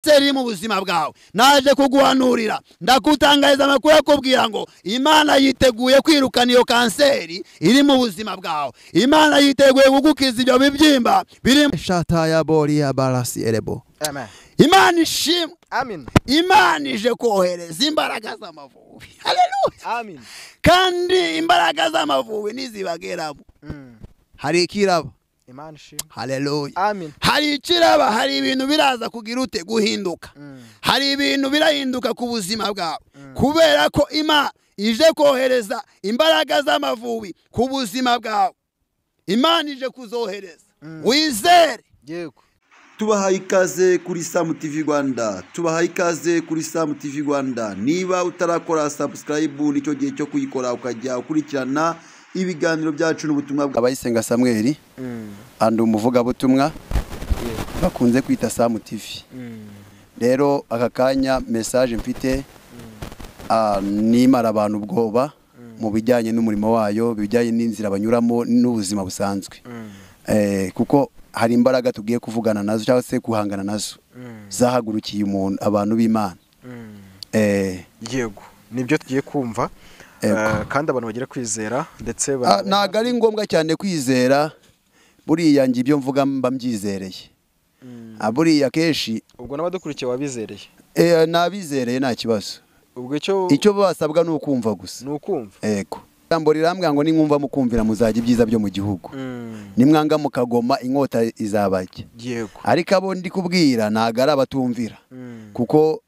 Kanseri mu buzima bwawe naje kuguhanurira, ndakutangariza amakuru akubwira ngo Imana yiteguye kwirukana iyo kanseri iri mu buzima bwawe. Imana yiteguye kugukiza ibyo bibyimba biri shata ya bori ya barasi erebo. Amen. Imana ishimwe. Amen. Imana ije kohereza imbaraga z'amavubi. Haleluya. Amen. Kandi imbaraga z'amavubi nizibageramo. Hari ikiraba. Imana ishimwe. Haleluya. Amen. Hari ikiraba, hari ibintu biraza kugira ute guhinduka. Hari ibintu birahinduka ku buzima bwawe. Kubera ko Imana ije kohereza imbaraga z'amavubi ku buzima bwawe. Imana ije kuzohereza. Wizere. Yego. Tubahaye ikaze kuri Sam TV Rwanda. Tubahaye ikaze kuri Sam TV Rwanda. Niba utarakora subscribe nicyo gihe cyo kuyikora ukajya ukurikirana ibiganiro byacu n'ubutumwa bwa Abayisenga Samuel andi umuvugabutumwa bakunze kwita Sam TV. Rero aka kanya message mfite nimara abantu ubwoba mu bijyanye n'umurimo wayo, bijyanye n'inzira banyuramo n'ubuzima busanzwe. Kuko hari imbaraga tugiye kuvugana nazo cyangwa se guhangana nazo zahagurukiye umuntu abantu b'Imana. Yego, nibyo tugiye kumva. Kandi abantu bagira kwizera ndetse ntago ari ngombwa cyane kwizera, buriya ngi ibyo mvuga mba mbyizereye. Buriya kenshi ubwo n'abadukurikiye wabizereye. Nabizereye nta kibazo. Ubwo icyo basabwa ni ukumva gusa. Ni ukumva. Yego. Ijambo rirambwira ngo nimwumva mukumvira muzajya ibyiza byo mu gihugu. Nimwanga mukagoma inkota izabajya. Yego. Ariko abo ndi kubwira ntago ari abatumvira. Kuko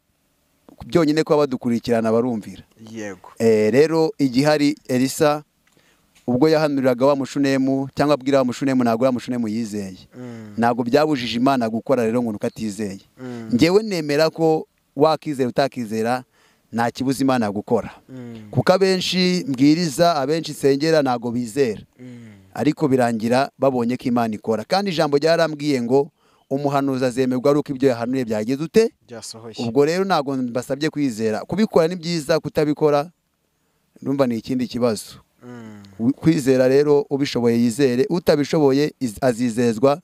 byonyine ko abadukurikirana barumvira. Yego. Rero igihari Elisa ubwo yahanuriraga wa mushunemu cyangwa abwira wa mushunemu, ntago wa mushunemu yizeye. Ntago byabujije Imana gukora rero ngo nukatizeye. Ngewe nemera ko wakizera utakizera nta kibuza Imana gukora. Kuko abenshi mbwiriza, abenshi sengera ntago bizera. Ariko birangira babonye ko Imana ikora. Kandi ijambo ryarambwiye ngo umuhanuzi azemerwa ari uko ibyo yahanuye byageze ute? Byasohoye. Ubwo rero ntago mbasabye kwizera. Kubikora ni byiza, kutabikora ndumva ni ikindi kibazo. Kwizera rero ubishoboye yizere, utabishoboye azizezwa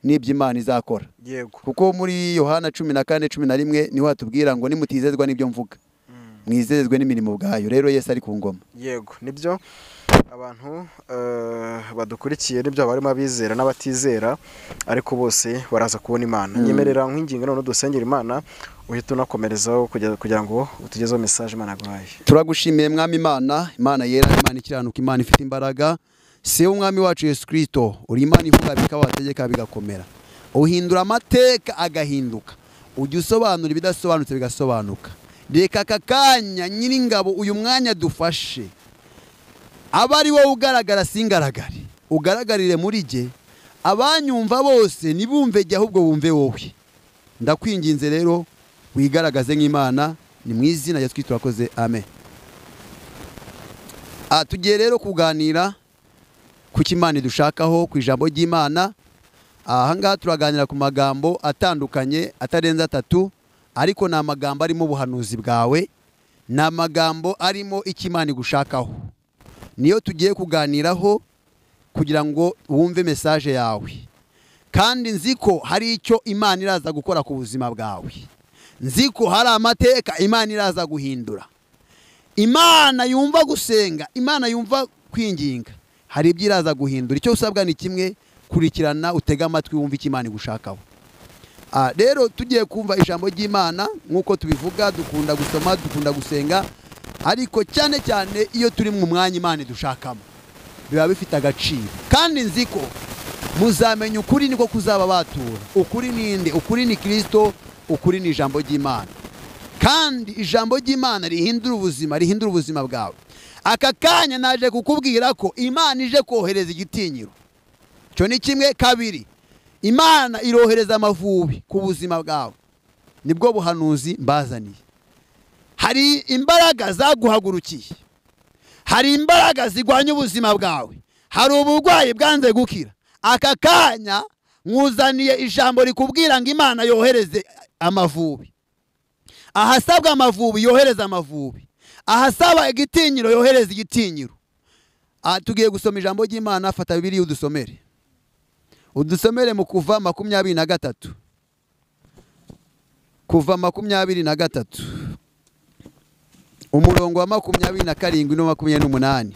n'ibyo Imana izakora. Yego. Kuko muri Yohana 14:11 niho hatubwira ngo nimutizezwa n'ibyo mvuga, mwizezwe n'imirimo bwayo. Rero Yesu ari ku ngoma. Yego, nibyo abantu badukurikiye nibyo barimo abizera n'abatizera, ariko bose baraza kubona Imana. Nyemerera nkwinginga none dusengera Imana uhita unakomerezaho kugira ngo utugezeho message Imana yaguhaye. Turagushimiye Mwami Imana, Imana yera, Imana ikiranuka, Imana ifite imbaraga. Si Umwami wacu Yesu Kristo, uri Imana ivuga bikaba, wategeka bigakomera. Uhindura amateka agahinduka. Ujya usobanura ibidasobanutse bigasobanuka. Reka aka kanya nyiringabo uyu mwanya dufashe, aba ari wowe ugaragara singaragare, ugaragarire muri jye, abanyumva bose nibumve jye ahubwo bumve wowe. Ndakwinginze rero wigaragaze nk'Imana, ni mu izina rya Yesu turakoze, amen. Tugiye rero kuganira ku Imana idushakaho, ku ijambo ry'Imana. Aha ngaha turaganira ku magambo atandukanye atarenze atatu, ariko ni amagambo arimo ubuhanuzi bwawe, ni amagambo arimo icyo Imana igushakaho. Niyo tugiye kuganiraho kugira ngo wumve message yawe. Kandi nzi ko hari icyo Imana iraza gukora ku buzima bwawe. Nzi ko hari amateka Imana iraza guhindura. Imana yumva gusenga, Imana yumva kwinginga, hari ibyo iraza guhindura. Icyo usabwa ni kimwe, kurikirana, utega amatwi wumve icyo Imana igushakaho. Rero tugiye kumva ijambo ry'Imana nkuko tubivuga, dukunda gusoma, dukunda gusenga, ariko cyane cyane iyo turi mu mwanya Imana idushakamo biba bifite agaciro. Kandi nzi ko muzamenya ukuri niko kuzaba batura. Ukuri ninde? Ukuri ni Kristo, ukuri ni ijambo ry'Imana. Kandi ijambo ry'Imana rihindura ubuzima, rihindura ubuzima bwawe. Aka kanya naje kukubwira ko Imana ije kohereza igitinyiro. Cyo ni kimwe. Kabiri, Imana irohereza amavubi ku buzima bwawe. Nibwo buhanuzi mbazaniye. Hari imbaraga zaguhagurukiye, hari imbaraga zigwanya ubuzima bwawe, hari uburwayi bwanze gukira. Aka kanya nkuzaniye ijambo rikubwira ngo Imana yohereze amavubi. Ahasabwa amavubi yohereza amavubi, ahasaba igitinyiro yohereza igitinyiro. Tugiye gusoma ijambo ry'Imana. Fata Bibiliya udusomere. Udusomere mu Kuva 23. Kuva 23 umurongo wa 27 no 28.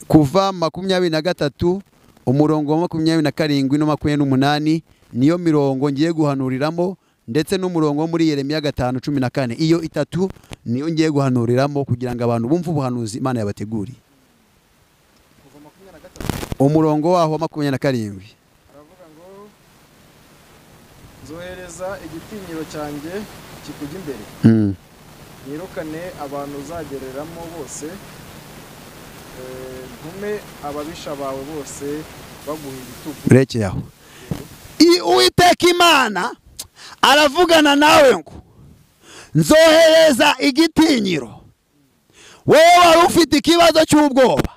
Kuva 23 umurongo wa 27 no 28 niyo mirongo ngiye guhanuriramo, ndetse n'umurongo wo muri Yeremiya 5:14. Iyo itatu niyo ngiye guhanuriramo kugira ngo abantu bumve ubuhanuzi Imana yabateguriye. Umurongo waho wa 27 aravuga ngo nzohereza igitinyiro cyanjye kikujya imbere, nirukane abantu uzagereramo bose, ntume ababisha bawe bose baguha ibitugu. Ureke aho. Uwiteka Imana aravugana nawe ngo nzohereza igitinyiro. Wowe wari ufite ikibazo cy'ubwoba,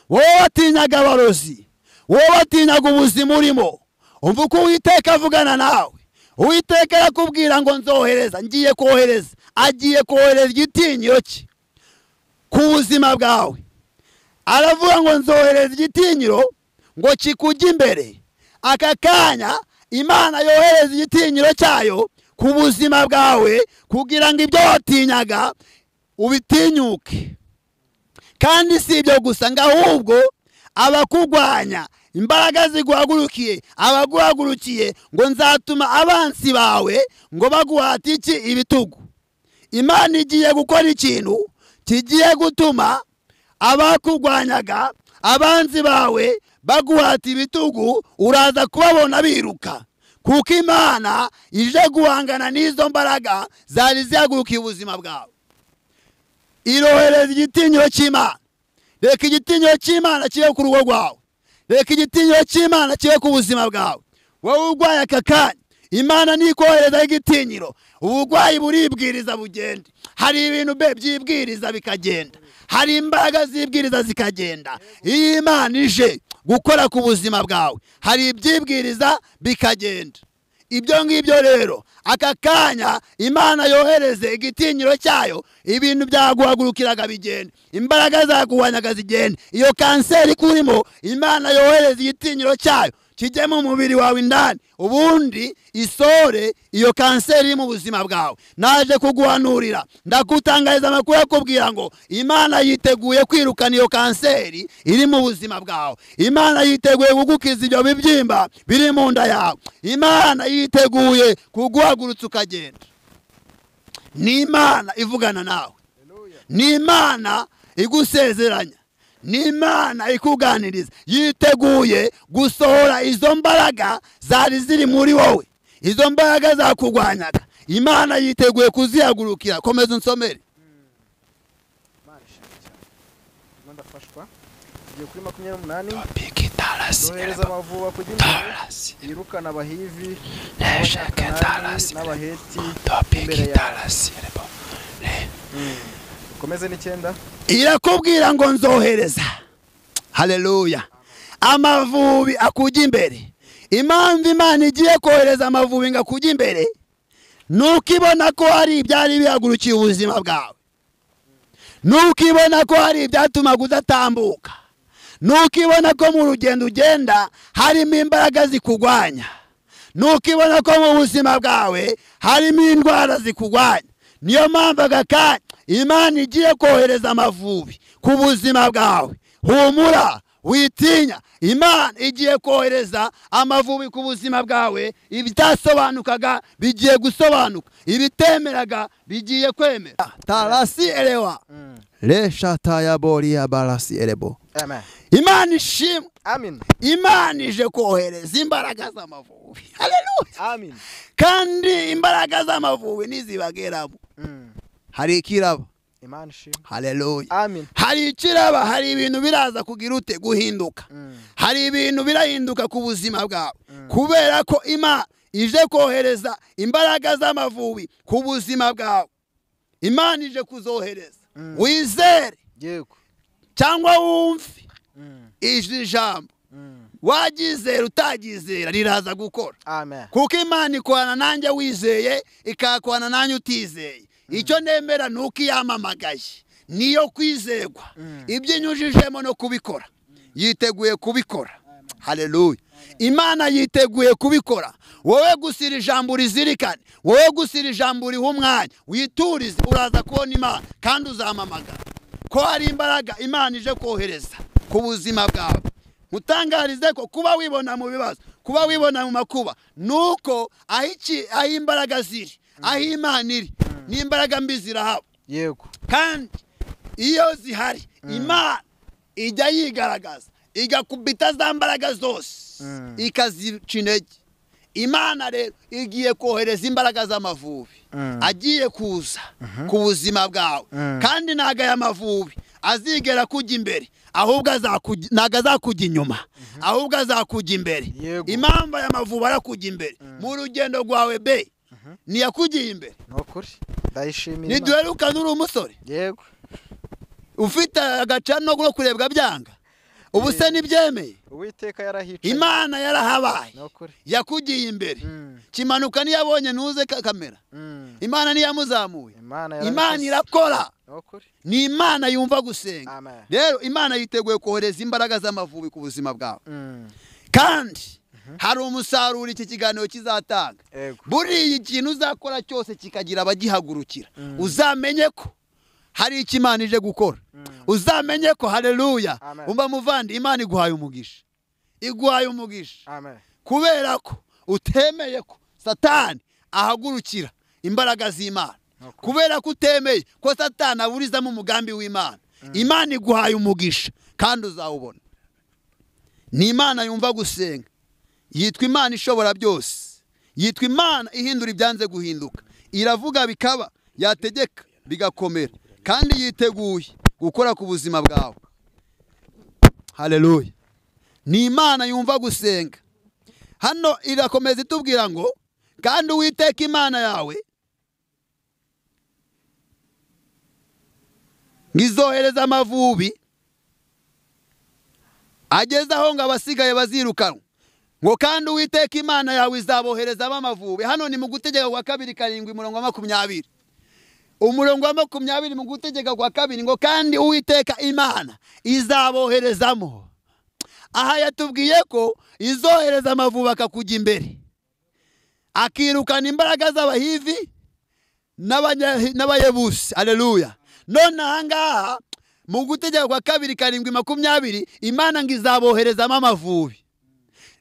wowe watinyaga abarozi, wowe watinyaga ubuzima urimo, umva uko Uwiteka avugana nawe. Uwiteka arakubwira ngo nzohereza, ngiye kohereza, agiye kohereza igitinyiro cye ku buzima bwawe. Aravuga ngo nzohereza igitinyiro ngo kikujye imbere. Aka kanya Imana yohereza igitinyiro cyayo ku buzima bwawe kugira ngo ibyo watinyaga ubitinyuke. Kandi si ibyo gusa, ngo ahubwo abakugwanya, imbaraga ziguhagurukiye, abaguhagurukiye, ngo nzatuma abansi bawe ngo baguhate iki? Ibitugu. Imana igiye gukora ikintu kigiye gutuma abakugwanyaga, abanzi bawe baguhata ibitugu, uraza kubabona biruka, kuko Imana ije guhangana n'izo mbaraga zari zihagurukiye ubuzima bwawe. Irohereza igitinyiro cy'Imana. Reka igitinyiro cy'Imana kibe ku rugo rwawe, reka igitinyiro cy'Imana kibe ku buzima bwawe. Wowe urwaye aka kanya, Imana nikohereza igitinyiro, uburwayi buribwiriza bugende. Hari ibintu byibwiriza bikagenda, hari imbaraga zibwiriza zikagenda. Iyo Imana ije gukora ku buzima bwawe, hari ibyibwiriza bikagenda. Ibyo ngibyo rero aka kanya Imana yohereze igitinyiro cyayo, ibintu byaguhagurukiraga bigenda, imbaraga zakuwanyaga zigenda. Iyo kanseri kurimo, Imana yohereze igitinyiro cyayo kijye mu mubiri wawe indani, ubundi isore iyo kanseri iri mu buzima bwawe. Naje kuguhanurira, ndakutangariza amakuru akubwira ngo Imana yiteguye kwirukana iyo kanseri iri mu buzima bwawe. Imana yiteguye kugukiza ibyo bibyimba biri mu nda yawe. Imana yiteguye kuguhagurutsa ukagenda. Ni Imana ivugana nawe, ni Imana igusezeranya, ni Imana ikuganiriza. Yiteguye gusohora izo mbaraga zari ziri muri wowe, izo mbaraga zakugwanyaga. Imana yiteguye kuzihagurukira. Komeza unsomere. Imana ishimwe cyane. Ndimo ndafashwa. Tugiye kuri 28. Nzohereza amavubi akujya imbere, yirukana Abahivi n'Abanyakanani n'Abaheti imbere yawe. Komeze n'icyenda. Irakubwira ngo nzohereza, haleluya, amavubi akujya imbere. Impamvu Imana igiye kohereza amavubi ngo akujya imbere, nuko ibona ko hari ibyari bihagurukiye ubuzima bwawe, nuko ibona ko hari ibyatumaga udatambuka, nuko ibona ko mu rugendo ugenda harimo imbaraga zikugwanya, nuko ibona ko mu buzima bwawe harimo indwara zikugwanya. Niyo mpamvu aka kanya Imana igiye kohereza amavubi ku buzima bwawe. Humura, witinya. Imana igiye kohereza amavubi ku buzima bwawe. Ibitasobanukaga bigiye gusobanuka, ibitemeraga bigiye kwemera. Tarasi elewa resha tayabori barasi elebo. Amen. Imana ishimwe. Amen. Imana ije kohereza imbaraga z'amavubi. Haleluya. Amen. Kandi imbaraga z'amavubi nizibageramo, hari ikiraba. Imana ishimwe. Haleluya. Amen. Hari ikiraba, hari ibintu biraza kugira ute? Guhinduka. Hari ibintu birahinduka ku buzima bwawe, kubera ko Imana ije kohereza imbaraga z'amavubi ku buzima bwawe. Imana ije kuzohereza. Wizere Yego. cyangwa wumve ijwi jambo, wagizera utagizera riraza gukora. Amen. Kuko Imana ikorana nanjye wizeye, ikakorana nanjye utizeye. Icyo nemera nuko iyamamagaye niyo kwizerwa, ibyo inyujijemo no kubikora, yiteguye kubikora. Haleluya. Imana yiteguye kubikora. Wowe gusira ijambo urizirikane, wowe gusira ijambo uriha umwanya, witurize, uraza kubona Imana kandi uzamamagara ko hari imbaraga Imana ije kohereza ku buzima bwawe. Mutangarize ko kuba wibona mu bibazo, kuba wibona mu makuba, nuko aho imbaraga ziri, aho Imana iri, n'imbaraga mbi zirahaba. Yego. Kandi iyo zihari Imana ijya yigaragaza, igakubita za mbaraga zose, ikazica intege. Imana rero igiye kohereza imbaraga z'amavubi agiye kuza ku buzima bwawe. Kandi ntago aya mavubi azigera kujya imbere, ahubwo ntago azakujya inyuma, ahubwo azakujya imbere. Impamvu aya mavubi arakujya imbere mu rugendo rwawe be ntiyakugiye imbere. Nukuri ndayishimira. Niduherukana uri umusore. Yego. Ufite agacano no kurebwa byanga. Ubu se nibyemeye. Uwiteka yarahicaye. Imana yarahabaye. Yakugiye imbere. Kimanuka niyabonye ntuze kamera. Imana niyamuzamuye. Imana irakora. Ni Imana yumva gusenga. Rero Imana yiteguye kohereza imbaraga z'amavubi ku buzima bwawe. Kandi hari umusaruro iki kiganiro kizatanga. Buriya ikintu uzakora cyose kikagira abagihagurukira, uzamenye ko hari icyo Imana ije gukora. Uzamenye ko haleluya. Umva muvandi, Imana iguhaye umugisha. Iguhaye umugisha. Amen. Kubera ko utemeye ko Satani ahagurukira imbaraga z'Imana. Kubera ko utemeye ko Satani aburizamo umugambi w'Imana. Imana iguhaye umugisha kandi uzawubona. Ni Imana yumva gusenga. Yitwa Imana ishobora byose. Yitwa Imana ihindura ibyanze guhinduka. Iravuga bikaba, yategeka bigakomera. Kandi yiteguye gukora ku buzima bwawe. Haleluya. Ni Imana yumva gusenga. Hano irakomeza itubwira ngo kandi Uwiteka Imana yawe ngizohereza amavubi ageze aho ngo abasigaye bazirukanwa. Ngo kandi Uwiteka Imana yawe izabohereza amavubi. Hano ni mu gutegeka kwa 2:7 umurongo wa 20. Umurongo wa 20 mu gutegeka kwa 2 ngo kandi Uwiteka Imana izaboherezamo. Aha yatubwiye ko izohereza amavubi akakujya imbere, akirukana imbaraga z'abahivi n'abayebusi. Haleluya. None ahangaha mu gutegeka kwa 2:7-20 Imana ngo izaboherezamo amavubi.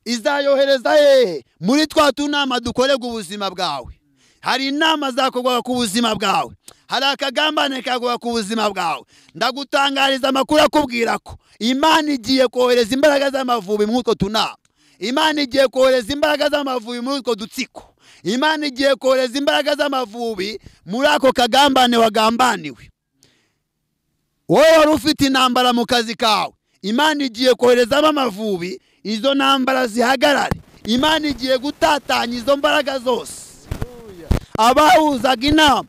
Izayohereza hehe? Muri twa tunama dukorerwa ubuzima bwawe. Hari inama zakorwaga ku buzima bwawe. Hari akagambane kakorwaga ku buzima bwawe. Ndagutangariza amakuru akubwira ko Imana igiye kohereza imbaraga z'amavubi muri utwo tunama. Imana igiye kohereza imbaraga z'amavubi muri utwo dutsiko. Imana igiye kohereza imbaraga z'amavubi muri ako kagambane wagambaniwe. Wowe wari ufite intambara mu kazi kawe, Imana igiye koherezamo amavubi, izo ntambara zihagarare. Imana igiye gutatanya izo mbaraga zose. Abahuzaga inama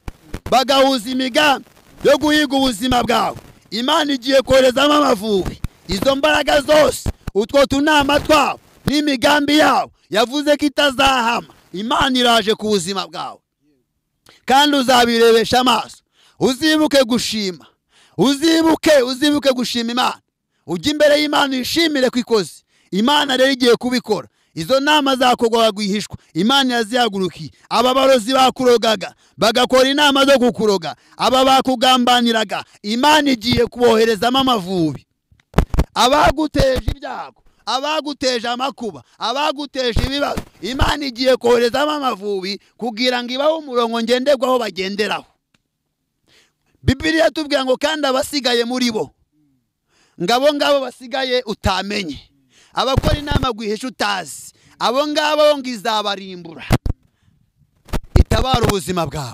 bagahuza imigambi yo guhiga ubuzima bwawe, Imana igiye koherezamo amavubi, izo mbaraga zose, utwo tunama twabo n'imigambi yabo yavuze ko itazahama, Imana iraje ku buzima bwawe. Kandi uzabirebesha amaso. Uzibuke gushima. Uzibuke gushima Imana. Ujye imbere y'Imana ishimire ko ikoze. Imana rero igiye kubikora. Izo nama zakorwaga rwihishwa, Imana yazihagurukiye. Aba barozi bakurogaga bagakora inama zo kukuroga, aba bakugambaniraga, Imana igiye kuboherezamo amavubi. Abaguteje ibyago, abaguteje amakuba, abaguteje ibibazo, Imana igiye koherezamo amavubi kugira ngo ibahe umurongo ngenderwaho bagenderaho. Bibiliya tubwira ngo kandi abasigaye muri bo, ngabo ngabo basigaye utamenye, abakora inama rwihisha utazi, abo ngabo ngo izabarimbura. Itabara ubuzima bwawe.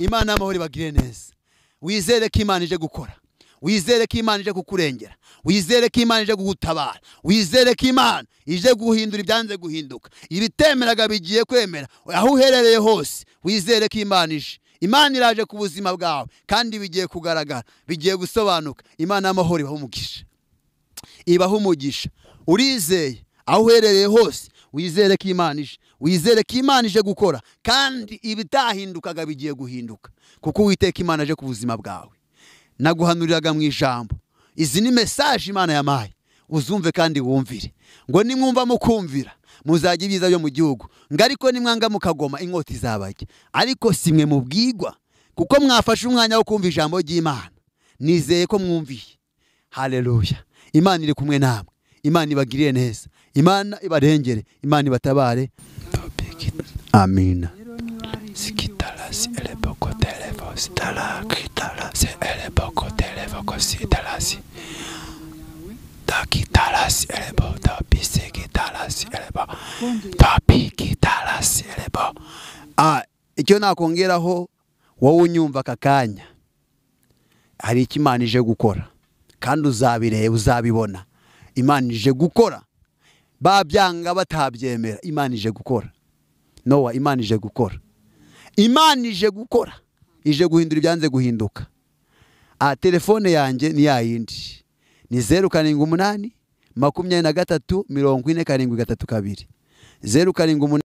Imana y'amahoro ibagire neza. Wizere ko Imana ije gukora. Wizere ko Imana ije kukurengera. Wizere ko Imana ije kugutabara. Wizere ko Imana ije guhindura ibyanze guhinduka. Ibitemeraga bigiye kwemera. Aho uherereye hose, wizere ko Imana ije. Imana iraje ku buzima bwawe kandi bigiye kugaragara, bigiye gusobanuka. Imana y'amahoro ibahe umugisha. Ibahe umugisha. Urizeye aho uherereye hose, wizere ko Imana ije. Wizere ko Imana ije gukora kandi ibitahindukaga bigiye guhinduka, kuko Uwiteka Imana aje ku buzima bwawe. Naguhanuriraga mu ijambo. Izi ni message Imana yamaye. Uzumve kandi wumvire. Ngo nimwumva mukumvira muzajya ibyiza byo mu gihugu, ngo ariko nimwanga mukagoma inkota izabajya. Ariko si mwe mubwigwa, kuko mwafashe umwanya wo kumva ijambo ry'Imana. Nizeye ko mwumviye. Haleluya. Imana iri kumwe namwe. Imana ibagirire neza. Imana ibarengere. Imana ibatabare. Amina. Sikitalasi eleboko televo sitala kitalasi eleboko televo sitalasi takitalasi elebo tapisekitalasi elebo tapikitalasi elebo. Icyo nakongeraho wowe unyumva aka kanya, hari icyo Imana ije gukora kandi uzabireba, uzabibona. Imana ije gukora, babyanga batabyemera, Imana ije gukora. Nowa, Imana ije gukora. Imana ije gukora, ije guhindura ibyanze guhinduka. Telefone yanjye ni yayindi, ni 078 23 47 32, 078.